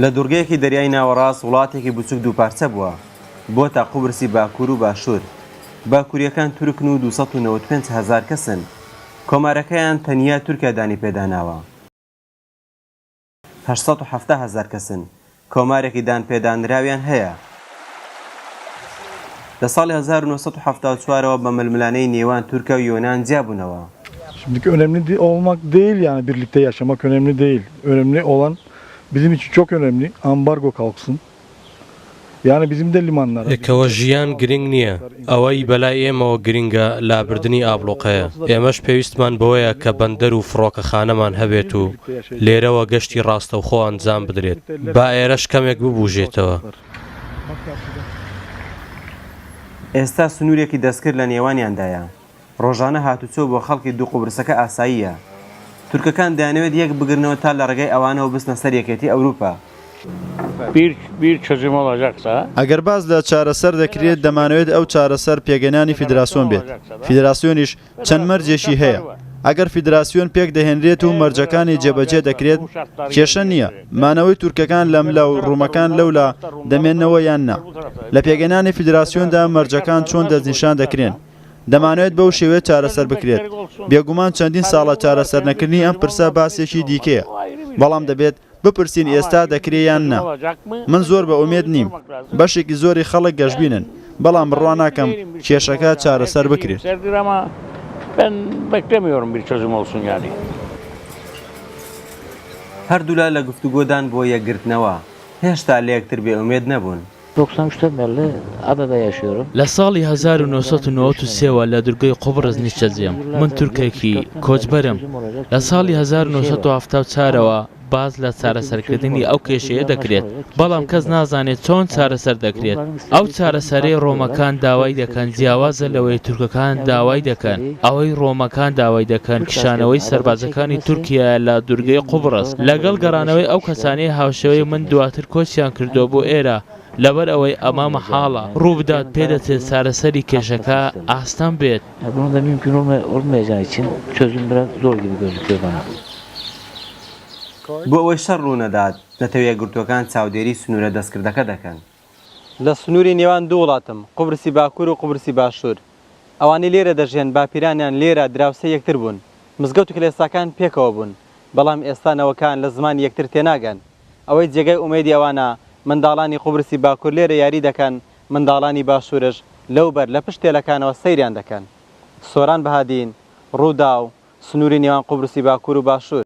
لە دوڕگەیەکی دەریای ناوەڕاست وڵاتێکی بچوک دووپارچە بووە، بۆتە قوبرسی باکوور و باشوور. باکوورییەکان تورکن و 295 هەزار کەسن. کۆمارەکەیان تەنیا تورکیا دانی پێداناوە. 870 هەزار کەسن، کۆمارێکی دانپێدانراویان هەیە. لە ساڵی 1974 ەوە بە ململانێی نێوان تورکیا و یۆنان جیابوونەوە. Şimdiki önemli de olmak değil yani birlikte yaşamak önemli değil. Önemli olan bizim için çok önemli ambargo kalksın. Yani bizim de limanlara. پێکەوە ژیان گرنگ نییە، ئەوەی بەلای ئێمەوە گرنگە لابردنی ئابڵوقەیە، ئێمەش پێویستمان بەوەیە کە بەندەر و فڕۆکەخانەمان هەبێت و لێرەوە گەشتی ڕاستەوخۆ ئەنجام بدرێت، با ئێرەش کەمێک ببوژێتەوە. ئێستا سنوورێکی دەستکرد لە نێوانیاندایە، ڕۆژانە هاتوچۆ بۆ خەڵکی دوو قوبرسەکە ئاساییە. تورکەکان دەیانەوێت یەک بگرنەوە تا لە ڕێگای ئەوانەوە بچنە سەر یەکێتی ئەوروپا. ئەگەر باس لە چارەسەر دەکرێت، دەمانەوێت ئەو چارەسەر پێکهێنانی فیدراسیۆن بێت، فیدراسیۆنیش چەند مەرجێکی هەیە، ئەگەر فیدراسیۆن پێکدەهێنرێت و مەرجەکانی جێبەجێ دەکرێت، کێشە نییە، مانەوەی تورکەکان لەملا و ڕوومەکان لەولا دەمێننەوە یان نا. لە پێکهێنانی فیدراسیۆندا مەرجەکان چۆن دەستنیشان دەکرێن؟ دەمانەوێت بەو شێوەیە چارەسەر بکرێت، بێگومان چەندین ساڵە چارەسەرنەکردنی ئەم پرسە باسێکی دیکەیە، بەڵام دەبێت بپرسین ئێستا دەکرێ یان نا؟ من زۆر بە ئومێد نیم، بەشێکی زۆری خەڵک گەشبینن، بەڵام بڕوا ناکەم کێشەکە چارەسەر بکرێت. هەردوولا لە گفتوگۆدان بۆ یەکگرتنەوە، هێشتا لەیەکتر بێئومێد نەبوون. لە ساڵی 1993 وە لە دورگەی قوبڕس نیشتەجێم، من تورکێکی کۆچبەرم. لە ساڵی 1974 ەوە باس لە چارەسەرکردنی ئەو کێشەیە دەکرێت، بەڵام کەس نازانێت چۆن چارەسەر دەکرێت. ئەو چارەسەرەی ڕۆمەکان داوای دەکەن جیاوازە لەوەی تورکەکان داوای دەکەن. ئەوەی ڕۆمەکان داوای دەکەن کشانەوەی سەربازەکانی تورکیایە لە دورگەی قوبڕس، لەگەڵ گەڕانەوەی ئەو کەسانەی هاوشێوەی من دواتر کۆچیان کردووە بۆ ئێرە، لەبەر ئەوەی ئەمە مەحاڵە ڕووبدات پێدەچێت چارەسەری کێشەکە ئاستەم بێت. بۆ ئەوەی شەڕ ڕوونەدات، نەتەوە یەکگرتووەکان چاودێری سنوورە دەستکردەکە دەکەن. لە سنووری نێوان دوو وڵاتم، قوبرسی باکوور و قوبرسی باشوور. ئەوانەی لێرە دەژیێن باپیرانیان لێرە دراوسێی یەکتر بوون. مزگەوت و کلێساکان پێکەوە بوون. بەڵام ئێستا نەوەکان لە زمانی یەکتر تێناگەن. ئەوەی جێگای ئومێدی ئەوانە، منداڵانی قوبرسی باکوور لێرە یاری دەکەن، منداڵانی باشوورش لەو بەر لە پشت تێلەکانەوە سەیریان دەکەن. سۆران بەهادین، رووداو، سنووری نێوان قوبرسی باکوور و باشوور.